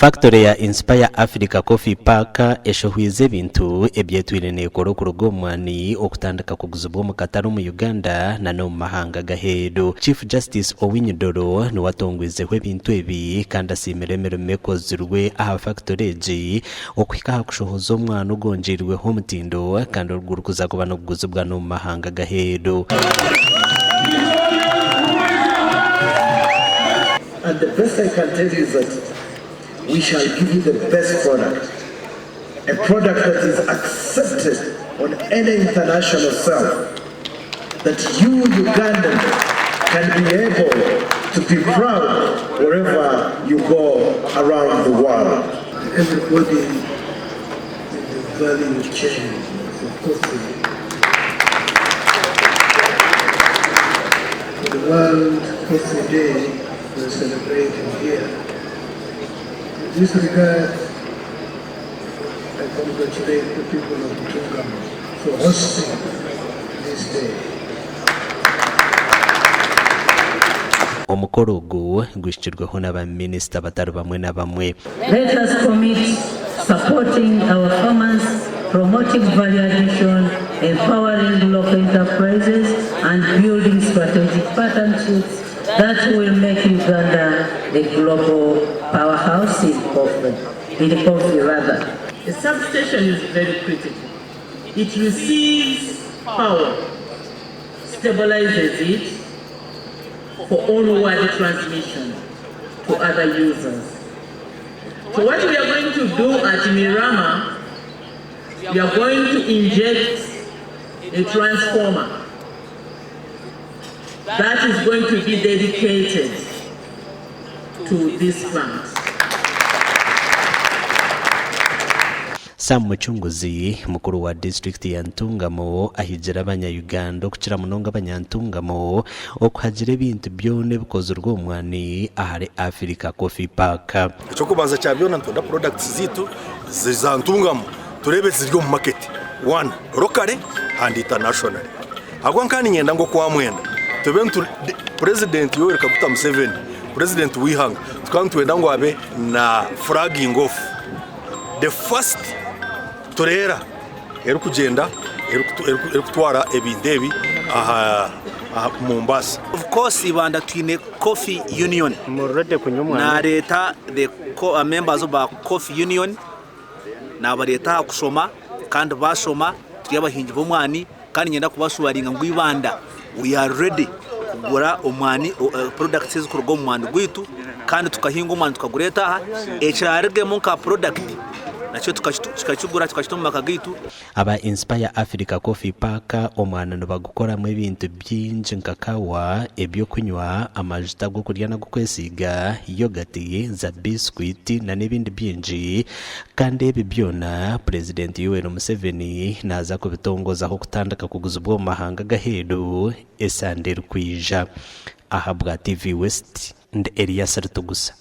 Fakitore ya Inspire Africa Coffee Park eshohwize ebintu ebi etwire neekora okuruga omu mwani okutandika kuguzibwa omu katare omu Uganda na n'omu mahanga ag'aheeru. Chief Justice Owiny Dollo niwe atongwizeho ebintu ebi kandi asiimire emirimo ekozirwe aha fakitore egi okuhika aha kushohoza omwani ogwongyeirweho omutindo kandi ogurikuza kuba niguguzibwa n'omu mahanga ag'aheeru. And the best I can tell you is that we shall give you the best product, a product that is accepted on any international shelf, that you Ugandans can be able to be proud wherever you go around the world. Everybody in the value chain for coffee for the World Coffee Day we're celebrating here. In this regard, I congratulate the people of Ntungamo for hosting this day. Omukoro ogu guhikirweho na ba minisita batari bamwe na bamwe. Let us commit supporting our farmers, promoting value addition, empowering local enterprises and building strategic partnerships that will make Uganda a global powerhouse in coffee, in coffee rather. A substation is very critical. It receives power, stabilizes it for onward transmission to other users. So what we are going to do at Mirama, we are going to inject a transformer that is going to be dedicated to this plant. Sam Mucunguzi, mukuru wa disiturikiti ya Ntungamo ahigire abanya Uganda okukira munonga abanya Ntungamo okuhagira ebintu byona ebikozirwe omu mwani ahari Africa Coffee Park. Eky'okubanza kya byona nitwenda products zaitu za Ntungamo tureebe ziri omu market one locally and internationally ahabw'okuba nka niinyenda ngu okwamwenda tube nitu President Yoweri Kaguta Museveni President w'eihanga tukaba nitwenda ngu abe na flagging off the first tureera erikugyenda erikutwara ebintu ebi aha Mombasa. Of course Ibanda twine Coffee Union nareeta the members ba Coffee Union nabareeta aha kushoma kandi bashoma turi abahingi b'omwani kandi niinyenda kubashuwaringa ngu Ibanda we are ready kugura omwani products ezirikuruga omu mwani gwaitu kandi tukahinga omwani tukagureeta aha ekirarugemu nka product nakyo tukakigura tukakita omu maka gaitu. Aba Inspire Africa Coffee Park omwani nibagukoramu ebintu bingi nka kawa, eby'okunywa, amajuta g'okurya n'ag'okwesiiga, yogati, za bisikwiti n'ebindi bingi. Kandi ebi byona Purezidenti Yoweri Museveni naaza kubitongozaho kutandika kuguzibwa omu mahanga ag'aheeru esande erikwija. Ahabwa TV West, ndi Elias Ritugusa.